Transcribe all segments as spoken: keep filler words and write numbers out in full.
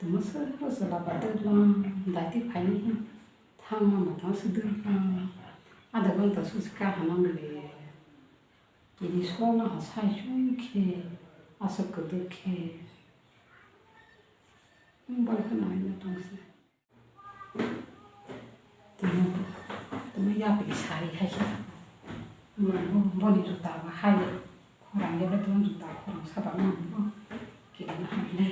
Mwswk chwla ba dwlang, daiti phaini thangma mwtang se dwlang. Adha ghonta susi kaham wng le. Kiri solo ha sai sui khe, aswk kwdwk khe. Nwng bai kheno haino tongse. Tini, tini yapri sari hai khe. Bo, bo, boni juta ba hai. Khorang ya tini juta khorang saba nang bo. Kiri na hamle.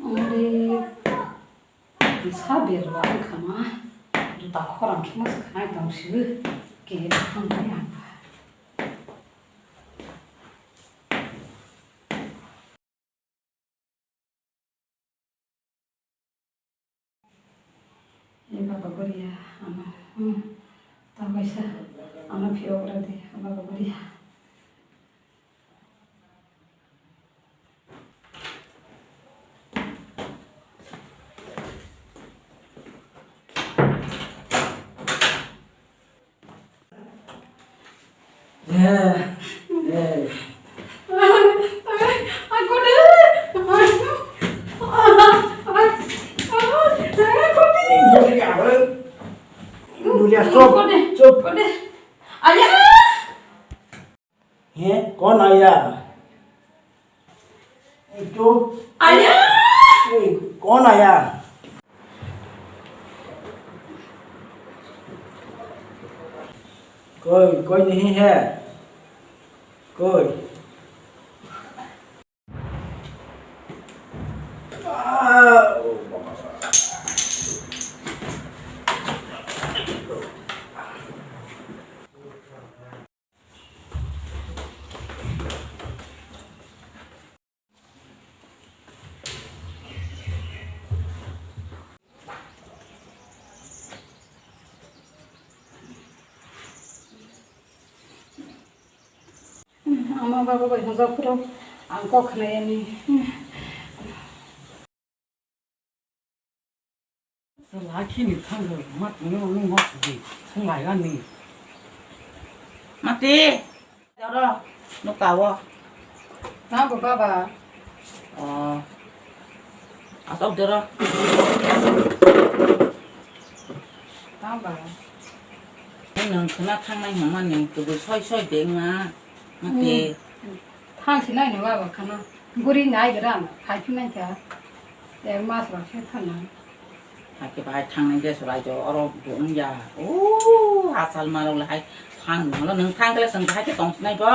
Ore, sa berwa wngkha ma, juta khorang khe ma se khnai tong sio, khe thang bai ang. E baba goriya, ano, hmm, ta kaisa, ano phiyok rw di, baba goriya. Nuria, stop. Chop. Aya! He, kon aya? Chop. Aya! Hey, kon aya? Koi, koi nahi hai? Koi. Ama baba bai hwnjak phuru ang kok khnayani. Lakhini thangwi ma tongno nung ma sidi thung laigani. Mati. Doro nuka o. Nabo baba. Oh. Asok doro. Baba. Nung khna thangnai hwnmani kwbwi soi soi de wngma. Mati. Hmm. Thang si nai no baba khana. Guri nai gra na, phai phi nai kha. Ek mas rok se thang nai. Hai khe bahai thang nai de surai jo, oro bo wng ya. O, hachal ma rok le hai thang no, nung thang khe le chwng bahai khe tong si nai bo.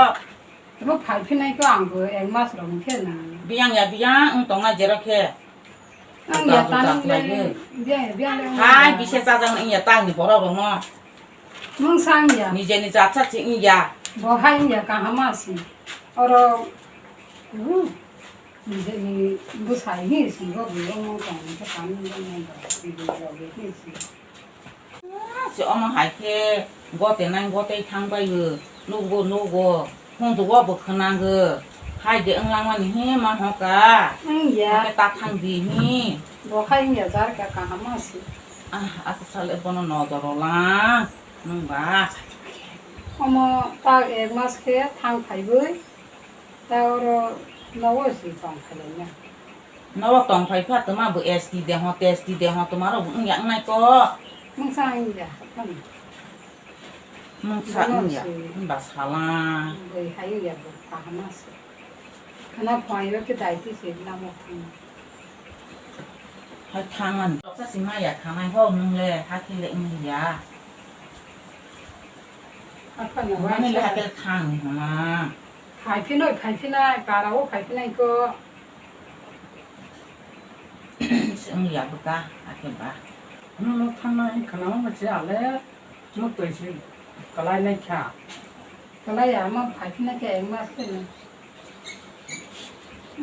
Bo phai phi nai kho ang bo ek mas rok wng khe na. Biyang ya biyang wng tong nai jero khe. Ang ya juta tanang juta le, khlai di. Biyang ya, biyang le ang Hai, ya. Bise chajak wng ya tang ni borok rok no. Mung sang ya. Nije ni jat sa si wng ya. Bo hai wng ya kaham ma si. Oro, uh, nije ni bwsai hi si bo bo mung tong ni khe kam ni bo mung tong ni bo bo hi si. Si omo hai khe gote nai gote thang bai o. Nugo, nugo. Hwnjugo bo khwnango. Hai de wng langmani hi ma hoka. Wng ya. Hake ta thang di hi. Bo hai wng ya jar kha kaham ma si. Ah, asa sale bono nodor o lang. Nwng ba. Omo ta ek mas khe thang phaiwi. Ta oro nogo si tong phai lai na. Nogo tong phai pha tma bo S T de ho, test de ho, tma ro wng ya wng nai ko. Nwng sa wng ya. Nwng sa wngya, hwnba sala. Hai wngya bo kaham se. Khana phai ro khe dai ti se lama thang. Hai thang an. Toksa si maya thangnai ho nwng le hakhe le wngya. Aphano Nwng le hakhe thang hwnma. Phai phinoi phai phinai para o phai phinai ko. Wngya bwkha hakhe ba. Nwng no thangnai khana ma se ale. Mo twi se kalai nai kha. Kalai ya, mo phai phina khe, ma se.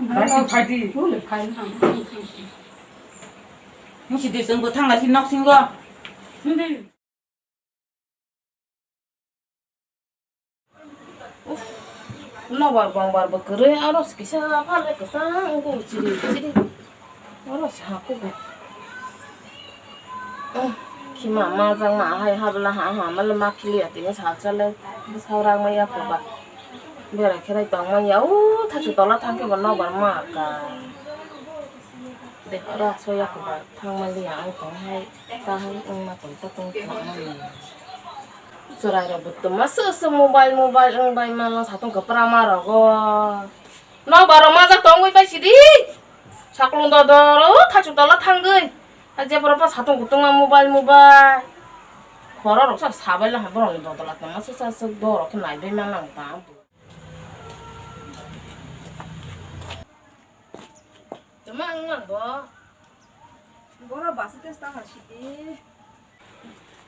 Phai di, phai di. Mo le phai na. Nisi di sengbo thang lai si nok singo. Hindi. Uff, nobar bongbar bo kwrwi, aro se kisa phalwi kwchang wngkhe chiri chiri. Oro se ha kubu. Khima majak ma hai habla ha ha mala ma khiliya tini salsa le bwsao rang maya kwbak. Berai khe rai tong manya o thachu tola thang khe bo nobar ma ka. De oro soya kwbak thang maliya ang tong hai ta hai wng ma tong ta tong thang maliya. Chwrai rok bo twma se se mobile mobile wng bai mano satung kwpra ma rogo. Nobar rok majak tongwi pai sidi. Saklung dodor o thachu tola thangwi. Hai je borok satung kutung ma mobile mobile. Khoro rok sa sabai la borok ni dodol atma se sa se dorok khe nai bai ma nang ta. Tama ang nang bo. Borok basa testa ha sidi.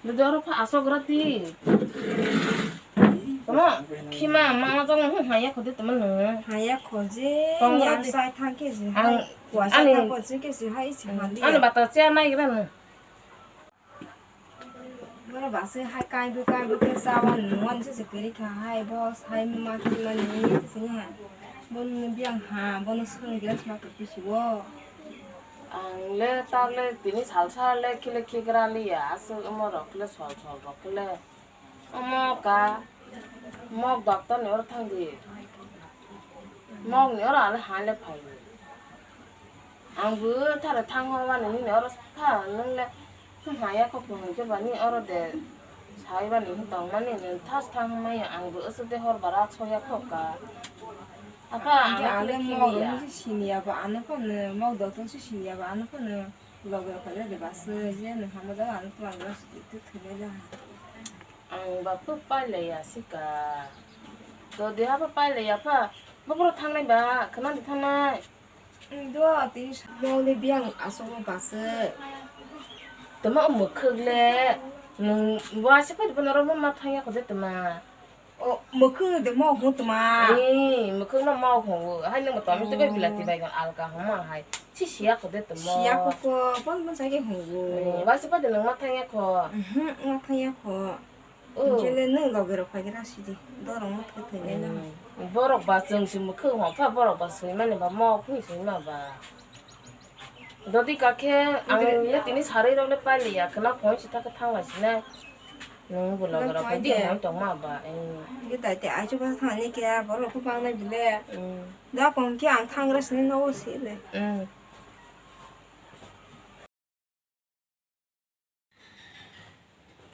Nodi oro pha asok rati. Tamo khima ma jong hu haya khode tamo nung. Haya khoje. Tong nyar rati. Sai thang ke je. Ang, kuasa ani, thang ko je ke je hai si hali. Ani bata chair nai gira nung. Borok basa hai kai bu kai bu ke sawan nuan se se kiri kha hai bo sai ma ki mani se se ha. Bon biang ha bon sung gira ma ko pisi wo. Ang le tak le tini salsa le kile khigra liya, aswk omo rok le sol sol rok le. Omo ka mok doctor ni oro thang di. Mok ni oro ale hai le phai. Ang bo thare thang ho mani nini oro tha nung le. Haya kok hwnkhe bani oro de sai bani tong mani thas thang maya ang bo aswk de hor bara soya kok ka. Apa ang ale mok siniya ba ano phano mok doctor se siniya ba ano phano loge phale de bas je no hamo da ano phano bas tu thule da. Ang ba phu pai le ya sika. To de ha pa pai le ya pha. Bo bro thang nai ba khana di thang nai. Do tini samung ni biyang aswk basa. Tama mwkhwk le nwng waisa pai phano oro ma thang ya khode tama. O mwkhwk de ma hwn tama. Ee mwkhwk no ma hwn o hai nwng tama tebe bilati bai gon alka hwn ma hai. Si siya khode tama. Siya koko pon pon sai ke hwn o. Waisa pai de nwng ma thang ya kho. Mhm ma thang ya kho. Oh. Jele nwng loge rok phai gra sidi. Dorong ma thai thai nai no. Borok ba chwng se mwkhwk hwn pha borok ba swi mani ba mok hwn swi ma ba. Dodi ka khe ang le tini sarwi rok le pai liya khna phone si thak thang lai sinai. Nwng bo loge rok phai di hwn tong ma ba. Ge tai te ai chu ba thang ni khe borok khe bang nai bile. Da kon khe ang thang gra sini no o si le.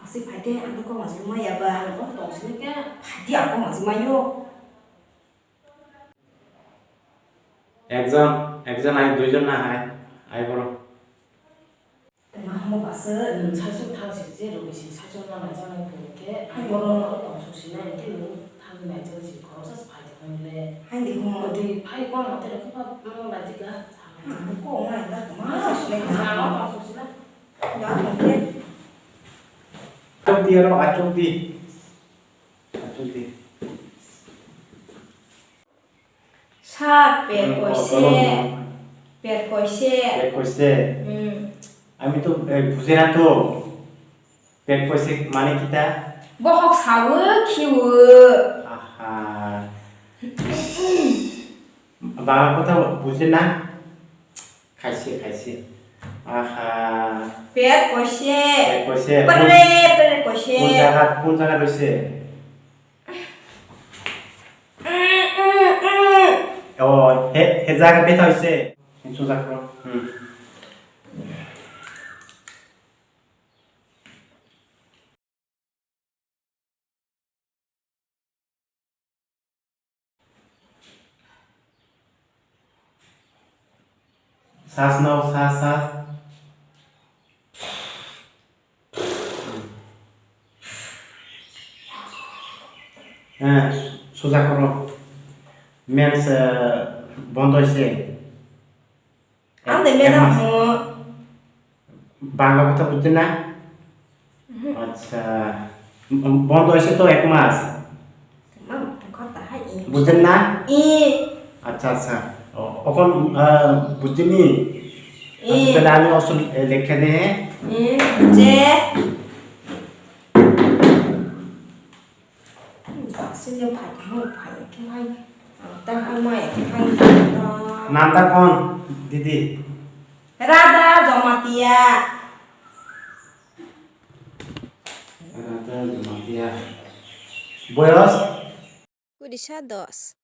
Aswk phai khe ang kok masuk maya ba. Ang kok tong sini khe. Phai di ang kok masuk mayo. Ekjon, ekjon ai duijon na hai, ai boro. Tama hamo basa nwng saichung thang si je rwgwi si saichung nang lai jani phuru khe ang boro no tong suk sinai khe nwng thang nai jani si khoroksa phai tongmani le. Hai di hwn. Twi phai kok mate rok khe ba nwng lai jika. Ang kok nai da tama. Ang tong suk sinai. Achuk di aro, achuk di. Achuk di. Sir, pet koise. Pet koise. Pet koise. Hmm. Ami to, eh, bujhe na to. Pet koise mane kita? Bohok sawo, khiwo. Aha. Bangla kotha bujhe na? Khaise, khaise. Aha. Pet koise. Pet koise. Pere, pere koise. Kun jaga, kun jaga roise? Mm, mm, mm. Oh, he, he jaga betha hoise. Sujak ro. Hmm. Sas nao, sas, sas. Eh, suja koro. Mens, eh, bondo ise. Ang de Ek madam mas. Mo. Bangla kotha bujdi na? Mhm. Acha. M-, bondo ise to ek mas. Tamam, kotha hai i. Bujdi na? I. Acha, acha. O, okon, eh, bujdi ni? I. Acha, tale ami osul, eh, lekhe de. I, je. Sini phai, phai, phai. Tang ang mai, phai. Nanda kon, didi? Radha Jamatia. Radha Jamatia. Boyos? Kurisa dos.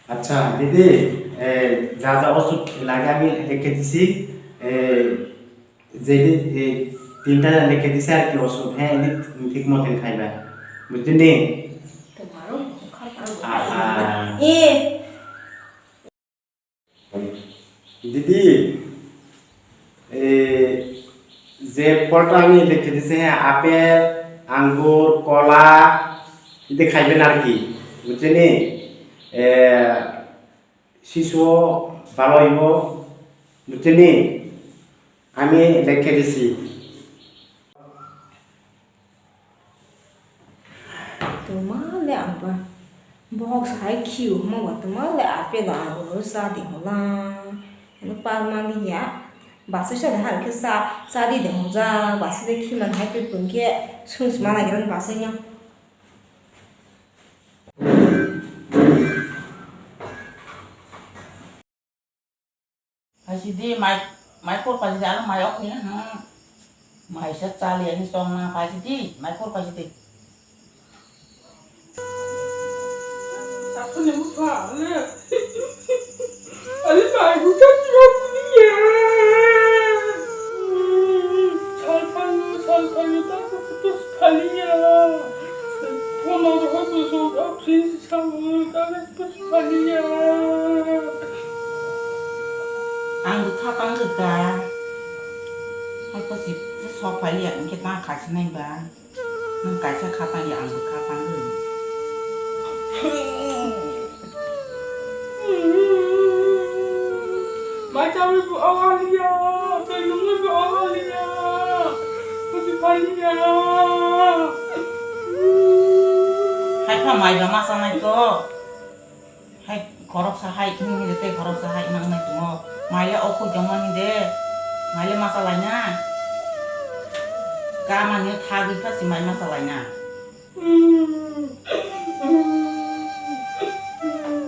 Acha, didi, eh, ja ja osuk lage ami lekhe disi, eh, jedi, eh, tinta lekhe disi ar ki osuk, he, ini thik moten khaiba. Bujhini? Tomaro bukhar aro Ah, bukhar. Ah. Eh. Didi, eh, je pholta ani lekhe dise apple, angur, kola, ide khaiben ar ki, bujhini? Eh, sisu baloi bo, bujhini? Ami lekhe disi. Tuma le ang ba. Bohok sa hai khiu hwnba tuma le apple ang ro sa di hola. Ano pa ma li ya. Ba se sa har ke sa, sa di de hoja. Ba se de khi man hai pe pun ke sung sma na gran ba se nya. Paisidi, mai, mai por paisidi, ano mai ok ni, hmm. Mai sa chali ani song na, paisidi, mai por paisidi. Aku ni muka, ne. Ali mai bukan dia punya. Salpan, salpan itu aku putus kali ya. Pun orang putus, aku sih sama, kali putus kali ya. Ang bwkha tang rwkha. Hai ko si sok phai ya, hwnkhe ta khaisi nai ba. Nwng kaisa kha tang ya, ang bwkha tang rw. Mai chawi bo awaliya, tei nungwi bo awaliya. Kuchi phaliya. Hai pha mai ba ma sanai ko. Hai khoroksa hai, hmm, tei khoroksa hai nang nai tongo. Maile o khujong mani de. Maile masa laina. Ka mani thagwi pha si mai masa laina.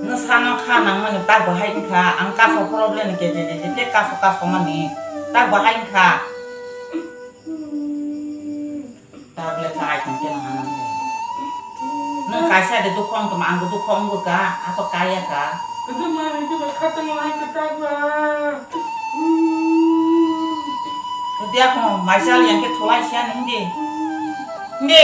Nwsano kha nang mani tak bo hai wngkha. Ang kaso problem ke je je je te kaso kaso mani. Tak bo hai wngkha. Tablet khai tong khe nang hanang de. Nwng kaisa de dukho wng tongma, ang bo dukho wng bwkha, ato kaya kha. Kwdwma hai kwdwma kha tongma hai kwtak ba. Dia kho maisal yang khe tholai sia nung di. Di.